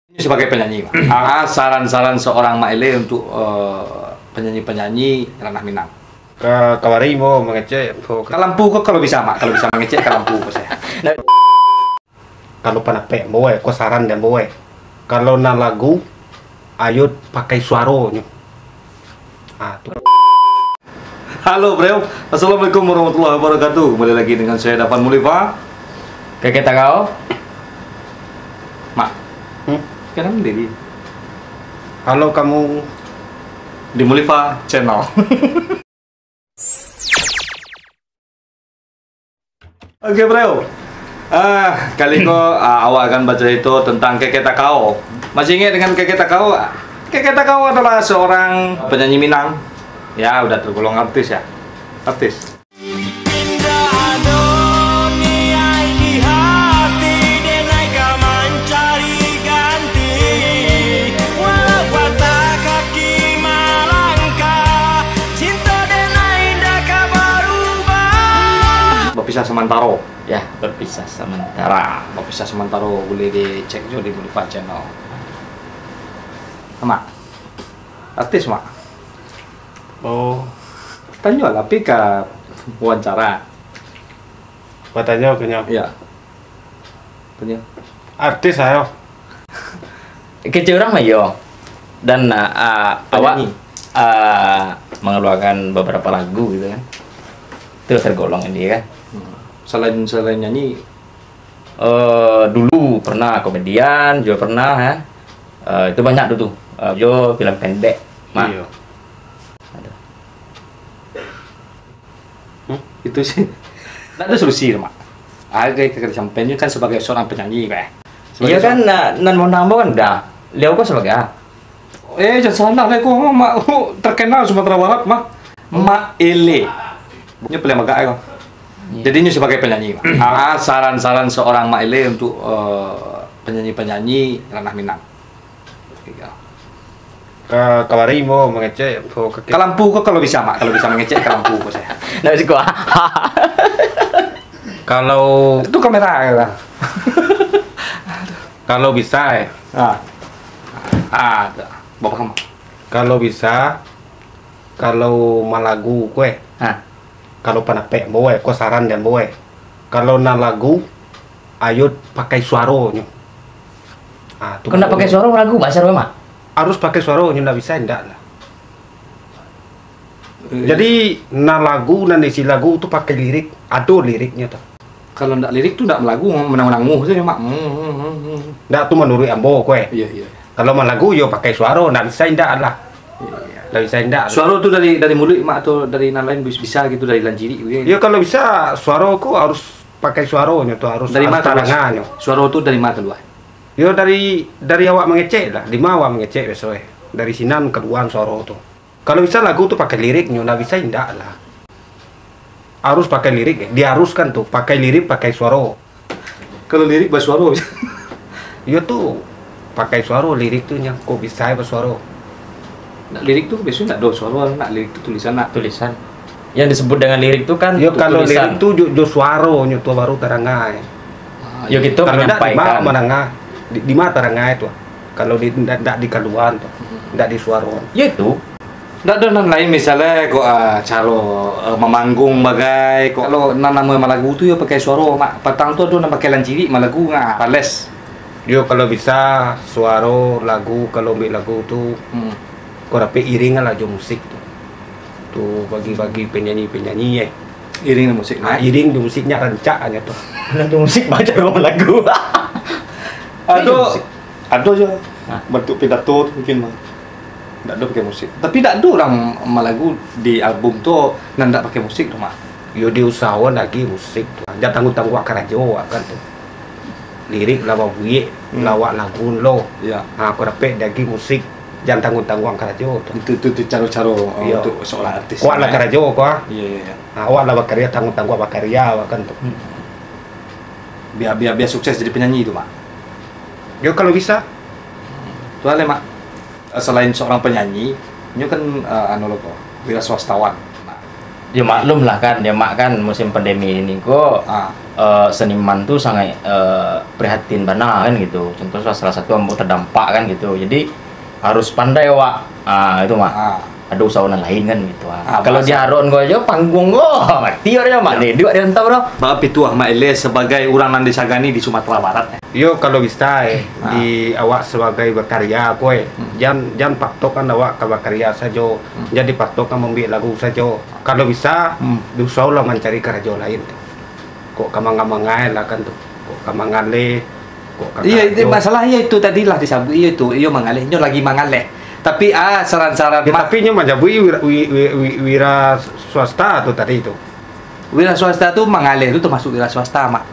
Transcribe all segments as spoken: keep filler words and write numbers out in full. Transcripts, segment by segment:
Sebagai penyanyi, Mak. Ah, saran-saran seorang Mak Ele untuk, eh, penyanyi-penyanyi ranah Minang. Ka, kawari mo mangecek, po ka- Ka lampu ko kalau bisa, Mak. Kalau bisa mangecek ka lampu ko saya. Kalau panapek ambo, eh, ko saran di ambo, eh. Kalau nan lagu, ayo pakai suaronyo. Ah, tu. Halo, bro. Assalamualaikum warahmatullahi wabarakatuh. Kembali lagi dengan saya, Dapan Mulifa. Keke Tagao. Mak. Hmm? Kenapa diri? Halo, kamu. Di Mulifa Channel. Oke, bro. Ah, kali ko, ah, awak akan bacarito tentang Keke Takao. Masih ingat dengan Keke Takao? Keke Takao adalah seorang penyanyi Minang. Ya, udah tergolong artis ya. Artis. Indah ado niaik di hati, denai ka mancari ganti. Walau patah kaki malangkah, cinta denai indah ka barubah. Bapisah samantaro. Ya, berpisah sementara. Bapisah samantaro, boleh dicek jo di Mulifa Channel. Mak. Artis, Mak. Oh. Tanyo lah, pi ka wawancara. Batanyo ka nyo. Iya. Tanyo. Artis ayo. Kecil urang mah iyo. Dan, ah, ah, awak, Penyanyi. Ah, mengeluarkan beberapa lagu gitu kan. Itu tergolong ini kan. Hmm. Selain, selain nyanyi? Eh, dulu pernah komedian, juga pernah, ya. Eh, itu banyak dulu tuh. Eh, jo film pendek, Mak. Iya. Ada. Hmm? Itu sih. Nggak ada solusi, Mak. Agai kagak disampaikan kan sebagai seorang penyanyi, Pak. Sebagai Iya kan, seorang na-, nan mondang ambo kan dah. Liau ko sebagai ah. Eh, jangan salah lah ko, Mak. Terkenal Sumatera Barat, Mak. Mak Ele. Nyo paliang bagak ko. Iya. Jadi nyo sebagai penyanyi, Mak. Ah, saran-saran seorang Mak Ele untuk, eh, penyanyi-penyanyi ranah Minang. Ka, kawari mo mangecek, po ka- Ka lampu ko kalau bisa, Mak. Kalau bisa mangecek ka lampu ko saya. Ndak siko. Kalau Itu kamera lah. Kalau bisa, eh. Ah. Ah, tu. Bapak kamu. Kalau bisa, kalau malagu ko, eh. Ah. Kalau panapek ambo, eh, ko saran di ambo, eh. Kalau nan lagu, ayo pakai suaronyo. Ah, tu Kok ndak baru. Pakai suaro lagu, Mak, suaro, Mak? Harus pakai suaronyo, ndak bisa indak lah. Eh. Jadi, nan lagu, nan isi lagu tu pakai lirik, ado liriknyo tu. Kalau ndak lirik tu ndak malagu, mananguah-nanguah sajo, Mak. Hmm, hmm, hmm, hmm. Ndak, tu manuruik ambo ko, eh. Iya, iya. Kalau malagu, yo pakai suaro, ndak bisa indak lah. Iya. Ndak bisa indak. Suaro tu dari, dari muluik, Mak, atau dari nan lain bis-, bisa gitu, dari lanjirik gitu? Yo, kalau bisa, suaro ko harus pakai suaronyo tu, harus, Dari harus ma kaluar? Tadanganyo. Suaro tu dari ma kaluar? Yo, dari, dari awak mangecek lah. Di ma awak mangecek biaso, eh. Dari sinan kaluar suaro tu. Kalau bisa lagu tu pakai liriknyo, ndak bisa indak lah. Harus pakai lirik, eh. Diharuskan tu, pakai lirik, pakai suaro. Kalau lirik basuaro bisa. Iyo tu, pakai suaro lirik tu nyo, kok bisa basuaro. Nak lirik tu biasonyo ndak ado suaro, nak lirik tu tulisan, nak. Tulisan. Yang disebut dengan lirik tu kan Yo, tu-, kalau tulisan. Lirik tu jo, jo suaronyo tu baru tadangai. Ah, Yo, iya. Gitu Kalau ndak, di ma menyampaikan. Manangah, di, di ma tadangai tu. Kalau di, ndak, ndak di kaluan tu, ndak di suaro. Yo, itu. Ndak ado nan lain, misalnyo kok, ah, caro, eh, mamanggung bagai, kok. Kalau nan namo malagu tu yo pakai suaro, Mak. Patang tu ado nan pakai lanjirik malagu, ah, pales. Yo, kalau bisa, suaro lagu, kalau ambiak lagu tu, Hmm. kok dapek iringan lah jo musik tu. Tu bagi-bagi penyanyi-penyanyi, eh. Iring dan musik, Ah, Mak. Iring dan musiknyo rancak aja tu. Lah tu musik baca rumah lagu. Ado, Musik. Ado je. Hah? Bentuk pidato tu mungkin, Bang. Ndak ado pakai musik. Tapi ndak ado urang malagu di album tu nan ndak pakai musik tu, Mak. Yo diusahoan lagi musik tu. Jan tangguang-tangguang karajo kan tu. Lirik lah babuek, Hmm. lawak lagu lo. Ya. Ha, kok dapek lagi musik, jan tangguang-tangguang karajo tu. Itu, itu, itu caro-caro, uh, Yo. Untuk seorang artis, Kuat lah ya. Karajo ko, ah. Iya, iya, iya. Ha, awak lah bakarya, tangguang-tangguang bakarya awak kan tu. Hmm. Biar, biar, biar sukses jadi penyanyi tu, Mak. Yo, kalau bisa. Tu lah, Mak. Eh, selain seorang penyanyi, nyo kan, eh, anu lo ko, wira swastawan. Nah, Ya maklum lah kan, ya mak kan, musim pandemi ini ko, ah, eh, seniman tu sangat, eh, prihatin bana kan gitu. Contoh salah satu ambo terdampak kan gitu. Jadi harus pandai awak. Ah, itu mak. Ah. Ada usaha nan lain kan gitu. Ah. Ah, kalau bahasa diharok ko aja panggung ko, mati awak mak. Ya. Ni duit di rantau tu. Baa pituah Mak Ele sebagai urang nan disagani di Sumatera Barat, eh? Yo, kalau bisa, eh, ah, di awak sebagai bakarya ko, eh, hmm, jan, jan patokkan awak ka bakarya sajo, hmm, jan dipatokkan mambuek lagu sajo. Kalau bisa, hmm, diusaholah mancari karajo lain. Kok ka manga-mangai lah kan tu. Kok ka mangaleh, kok ka... Iyo, itu karajo. Masalah iyo itu tadi lah disabuik, iyo tu, iyo mangaleh, nyo lagi mangaleh. Tapi, ah, saran-saran... Ya, mak, tapi nyo manjabuik wira, wi-, wi-, wi-, wira swasta tu tadi tu. Wira swasta tu mangaleh tu termasuk wira swasta, Mak.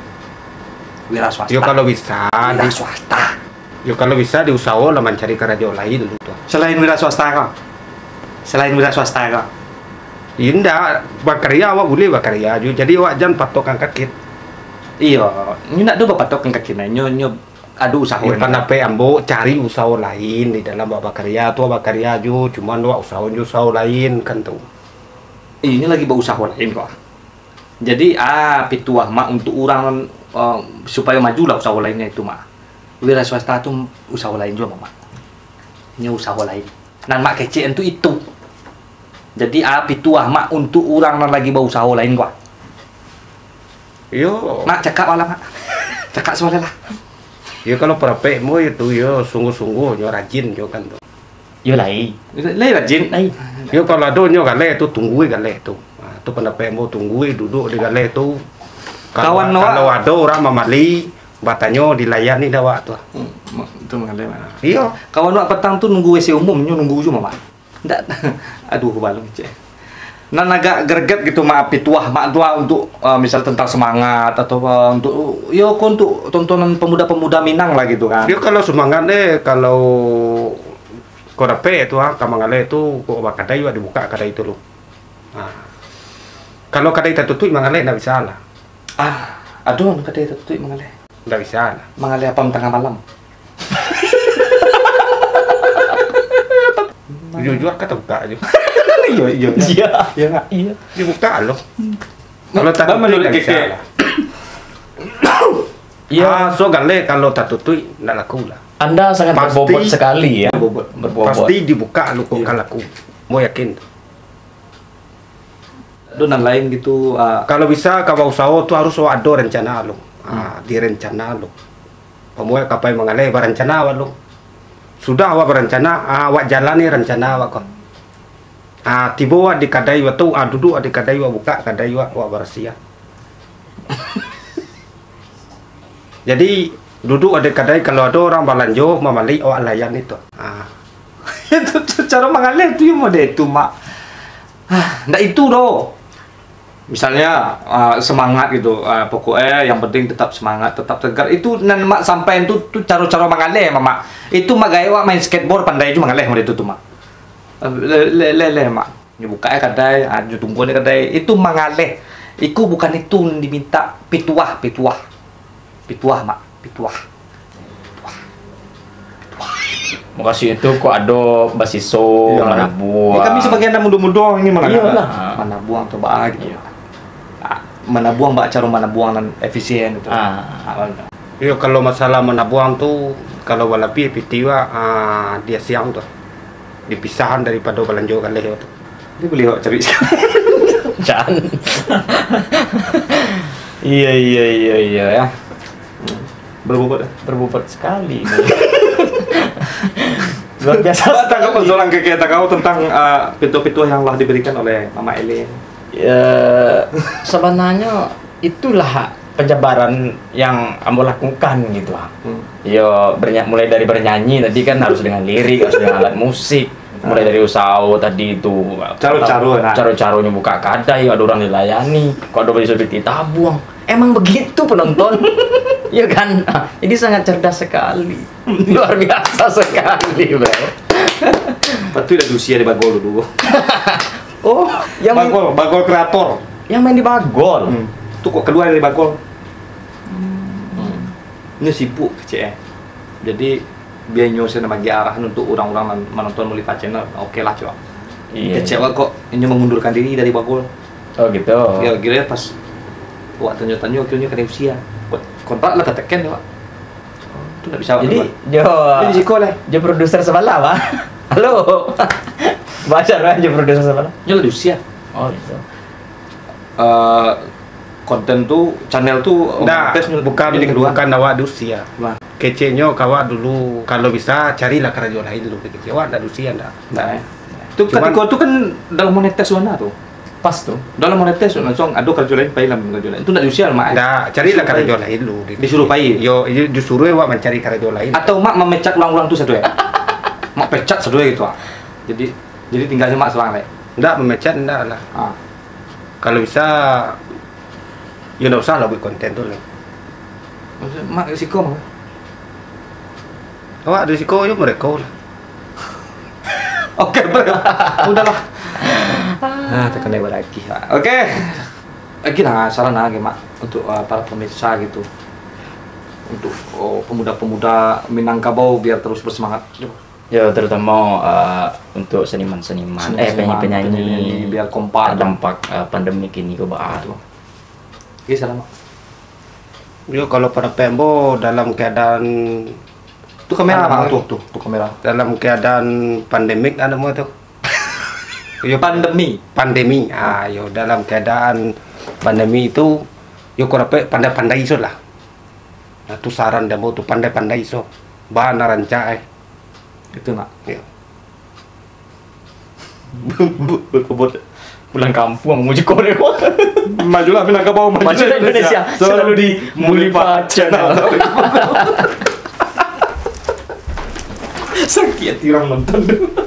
Wira swasta. Yo, kalau bisa, wira di-, swasta. Yo, kalau bisa diusaho lah mancari karajo lain dulu tu. Selain wira swasta ko? Selain wira swasta ko? Indak, bakarya awak buliah bakarya ju. Jadi awak jan patokkan kakit. Iyo, nyo ndak ado bapatokkan kakit, nah. Nyo, nyo ado usaho. Yo, pandapek ambo cari usaho lain di dalam awak bakarya tu, awak bakarya ju, cuman awak usaho jo usaho lain kan tu. Inyo lagi bausaho lain ko. Jadi, ah, pituah mak untuk urang, eh, supayo majulah usaho lainnyo itu, mak. Wira swasta tu usaho lain juo, mak. Nyo usaho lain. Nan mak kecek tu itu. Jadi, ah, pituah mak untuk urang nan lagi bausaho lain ko. Iyo. Mak, cakap lah, mak. Cakap suaro lah. Yo, kalau pandapek ambo itu, yo, sungguah-sungguah, yo, rajin, yo, kan tu. Yo lai. Lai rajin. Lai. Yo, kalau ado nyo galeh tu, tunggui galeh tu. Ha, tu pandapek ambo, tunggui duduak di galeh tu. Kalau, kawan awak, kalau ado urang mamali, batanyo dilayani dek awak tu. Hmm, ma-, tu mangaleh, Mak. Iyo. Kawan awak patang tu nunggu W C umum, nyo nunggu juo, Mak. Ndak, aduh, balun, cek. Nan agak greget gitu, Mak, pituah, Mak, tu, ah, untuk, ah, misal tentang semangat atau, ah, untuk, yo, ko untuk tontonan pemuda-pemuda Minang lah gitu kan. Yo, kalau semangat, eh, kalau ko dapek tu, ah, ka mangaleh tu, ko bakadai, wak dibuka kadai tu lu. Ah. Kalau kadai tatutuik mangaleh ndak bisa lah. Ah, ado nan kadai tatutuik mangaleh. Ndak bisa lah. Mangaleh apam tangah malam. Jujur ka tabuka ju. Iyo, iyo. Iyo. Iyo, Kak. Iyo. Dibuka lo. Kalau tatutuik ndak bisa lah. Iyo. Ah, so galeh kalau tatutuik ndak laku lah. Anda sangat berbobot sekali, ya. Berbobot. Berbobot. Pasti dibuka lo kok ka laku. Mau yakin tu. Ado nan lain gitu, ah. Kalau bisa, ka bausaho tu harus awak ado rencana lo. Ah, direncana lo. Pamuek kapai mangaleh, barencana awak lo. Sudah awak barencana, ah, awak jalani rencana awak ko. Ah, tibo awak di kadai awak tu, ah, duduak awak di kadai awak, buka kadai awak, awak barasiah. Jadi, duduak awak di kadai, kalau ado urang balanjo, mamali, awak layani tu. Ah. Itu tu caro mangaleh tu, yo, model tu, Mak. Ah, ndak itu doh. Misalnya, ah, semangat gitu, ah, pokoknya yang penting tetap semangat, tetap tegar. Itu nan Mak sampaian tu, tu caro-caro mangaleh, Mak. Itu Mak gaya awak main skateboard, pandai ju mangaleh model itu tu, Mak. Ah, le-, le-, le-, le, Mak. Nyo buka e kadai, ah, nyo tunggu ni kadai. Itu mangaleh. Iku bukan itu diminta pituah, pituah. Pituah, Mak. Pituah. Pituah. Pituah. Mukasuiknyo tu kok ado basiso, iyo, manabuang. Yo, kami sabagai anak mudo-mudo ini manabuang. Iyolah. Manabuang tu baa gitu. Iyo. Ah, manabuang baa caro manabuang nan efisien gitu. Ah. Ah, Yo, kalau masalah manabuang tu, kalau balapih piti wak, ah, di asiang tu. Dipisahan daripado balanjo galeh tu. Dia boleh awak cari sekarang. Jan. Iya, iya, iya, iya, ya. Berbobot, eh? Berbobot sekali. Luar biasa. Awak tanggapan sekali. Seorang kakek Takau tentang, ah, pituah-pituah yang lah diberikan oleh Mama Ellen? Ya, sebenarnya itulah penjabaran yang ambo lakukan gitu, ah. Hmm. Yo, bernya-, mulai dari bernyanyi tadi kan harus dengan lirik, harus dengan alat musik. Mulai dari usaho tadi tu, caro-caro, nah. Caro-caronyo buka kadai, ado urang dilayani, kok ado beli piti tabuang. Emang begitu penonton? Ya kan? Ah, ini sangat cerdas sekali. Luar biasa sekali, bro. Patuiklah di usia di bagol dulu. Oh, yang main, bagol, bagol kreator. Yang main di bagol. Hmm. Tu kok keluar dari bagol. Hmm. Ini sibuk kecek, eh. Jadi, biar nyo sen bagi arahan untuk urang-urang nan manonton Mulifa Channel. Oke lah, cuak. Iya. Kecek awak kok inyo mengundurkan diri dari bagol. Oh gitu. Ya, kira pas awak tanyo-tanyo, akhirnyo kanai usia. Buat kontrak lah tateken awak. Tu ndak bisa awak Jadi keluar. Jo Jadi siko lah. Jo produser sebelah bah. Halo. Baca lah jo produser sebelah. Nyo lah di usia. Oh gitu. Eh, konten tu, channel tu Ndak, monetize nyo bukan jadi kedua. Bukan awak di usia. Wah. Keceknyo ka awak dulu, kalau bisa carilah karajo lain dulu kecek. Awak ndak di usia ndak. Nah, eh. Tu Cuman- katiko tu kan dalam monetize wana tu. Pas tu. Dalam monetize tu langsung ado karajo lain, pai lah karajo lain. Tu ndak di usia mak. Ndak, carilah Disuruh pai. karajo lain dulu. Disuruh pai. Yo, iyo disuruh awak mancari karajo lain. Atau mak mamecat urang-urang tu sado eh? Mak pecat sado eh gitu ah. Jadi jadi tinggalnyo mak surang lai. Ndak mamecat ndak lah. Ah. Kalau bisa yo ndak usah lah buat konten tu lah. Maksud mak siko mah. Awak di siko yo mereka lah. Oke, bro. Udahlah. Ah, terkenai beraki. Oke. Lagi lah saran lah, mak, untuk uh, para pemirsa gitu. Untuk oh, pemuda-pemuda Minangkabau biar terus bersemangat. Yo, terutama uh, untuk seniman-seniman, eh Seniman-seniman, penyanyi-penyanyi penyanyi, biar kompak. Terdampak uh, pandemi kini ko baa. Oke, saran, mak. Yo kalau pada pembo dalam keadaan Tu kamera Aduh. bang tu, tu, tu kamera. Dalam keadaan pandemik ada mau tu. Yo Pandemi. Pandemi. Ah, yo dalam keadaan pandemi itu yo kau dapat pandai-pandai iso lah. Nah, tu saran dia mau tu pandai-pandai iso. Bahan rancak eh. Itu nak. Yo. Berkebut pulang kampung muji Korea. Majulah Minangkabau, Majulah Indonesia, selalu di Mulifa Channel. Sakit hati orang nonton tu.